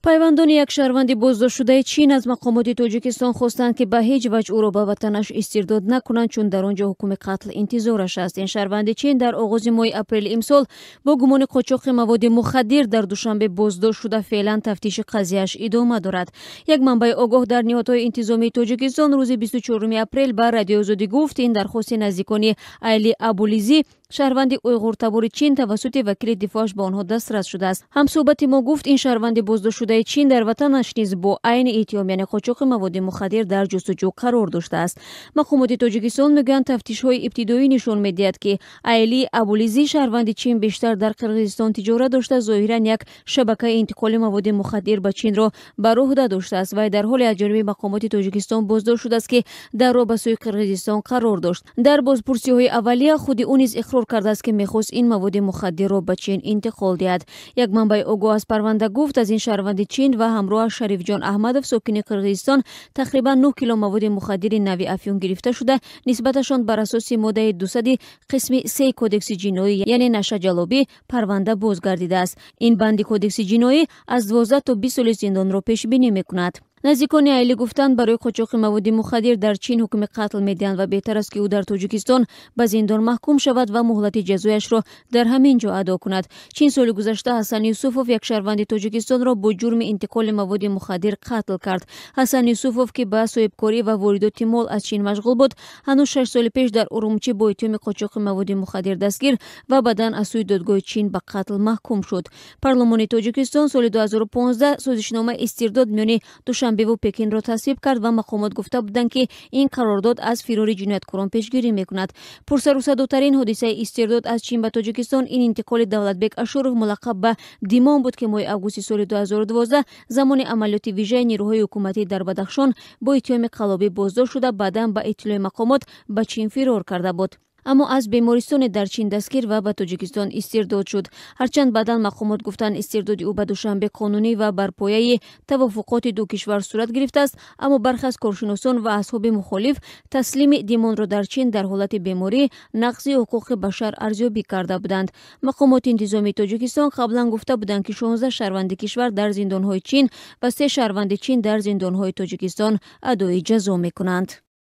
Пайвандони як шаҳрванди боздоштшудаи Чин аз мақомоти Тоҷикистон хостанд, ки ба ҳеҷ ваҷҳ ӯро ба ватанаш истирдод накунанд, чун дар он ҷо ҳукми қатл интизораш аст. Ин шаҳрванди Чин дар оғози моҳи апрели имсол бо гумони қочоқи маводи мухаддир дар Душанбе боздошт шуда, феълан тафтиши қазияаш идома дорад. Як манбаи огоҳ дар ниҳодҳои интизомии Тоҷикистон рӯзи 24 апрел ба Радиои Озодӣ гуфт, ин дархости наздикони Айли Абулизи, шаҳрванди уйғуртабори Чин, тавассути вакили дифоъаш ба онҳо дастрас шудааст. Ҳамсӯҳбати мо гуфт, ин шаҳрванди боздоштшудаи Чин дар ватанаш низ бо айни иттиҳом, яъне қочоқи маводи мухаддир, дар ҷустуҷӯ қарор доштааст. Мақомоти Тоҷикистон мегӯянд, тафтишҳои ибтидоӣ нишон медиҳад, ки Айли Абулизи, шаҳрванди Чин, бештар дар Қирғизистон тиҷорат дошта, зоҳиран як шабакаи интиқоли маводи мухаддир ба Чинро ба роҳ доштааст. Вай дар ҳоле аз ҷониби мақомоти Тоҷикистон боздошт шудааст, ки дар роҳ ба сӯи Қирғизистон қарор дошт. Дар бозпурсиҳои аввалия худи ӯ низ иқрор кардааст, ки мехост ин маводи мухаддирро ба Чин интиқол диҳад. Як манбаи огоҳ аз парванда гуфт, аз ин шаҳрванди Чин ва ҳамроҳаш Шарифҷон Аҳмадов, сокини Қирғизистон, тақрибан 9 кило маводи мухаддири нави афюн гирифта шуда, нисбаташон бар асоси моддаи 200 қисми 3 Кодекси ҷиноӣ, яъне нашаҷалобӣ, парванда боз гардидааст. Ин банди Кодекси ҷиноӣ аз 12 то 20 соли зиндонро пешбинӣ мекунад. Наздикони Айли гуфтанд, барои қочоқи маводи мухаддир дар Чин ҳукми қатл медиҳанд ва беҳтар аст, ки ӯ дар Тоҷикистон ба зиндон маҳкум шавад ва муҳлати ҷазояшро дар ҳамин ҷо адо кунад. Чин соли гузашта Ҳасан Юсуфов, як шаҳрванди Тоҷикистонро бо ҷурми интиқоли маводи мухаддир қатл кард. Ҳасан Юсуфов, ки ба соҳибкорӣ ва воридоти мол аз Чин машғул буд, ҳанӯз 6 соли пеш дар Урумчӣ бо иттиҳоми қочоқи маводи мухаддир дастгир ва баъдан аз сӯи додгоҳи Чин ба қатл маҳкум шуд. Парлумони Тоҷикистон соли 2015 созишномаи истирдод миёни Душанбеву Пекинро тасвиб кард ва мақомот гуфта буданд, ки ин қарордод аз фирори ҷинояткорон пешгирӣ мекунад. Пурсарусадотарин ҳодисаи истирдод аз Чин ба Тоҷикистон ин интиқоли Давлатбек Ашуров, мулаққаб ба Димон, буд, ки моҳи августи соли 2012 замони амалиёти вижаи нерӯҳои ҳукуматӣ дар Бадахшон бо иттиҳоми қаллобӣ боздошт шуда, баъдан ба иттилои мақомот ба Чин фирор карда буд, аммо аз бемористоне дар Чин дастгир ва ба Тоҷикистон истирдод шуд. Ҳарчанд баъдан мақомот гуфтанд, истирдоди ӯ ба Душанбе қонунӣ ва бар пояи тавофуқоти ду кишвар сурат гирифтааст, аммо бархе аз коршиносон ва аҳзоби мухолиф таслими Димонро дар Чин дар ҳолати беморӣ нақзи ҳуқуқи башар арзёбӣ карда буданд. Мақомоти интизомии Тоҷикистон қаблан гуфта буданд, ки 16 шаҳрванди кишвар дар зиндонҳои Чин ва се шаҳрванди Чин дар зиндонҳои Тоҷикистон адои ҷазо мекунанд.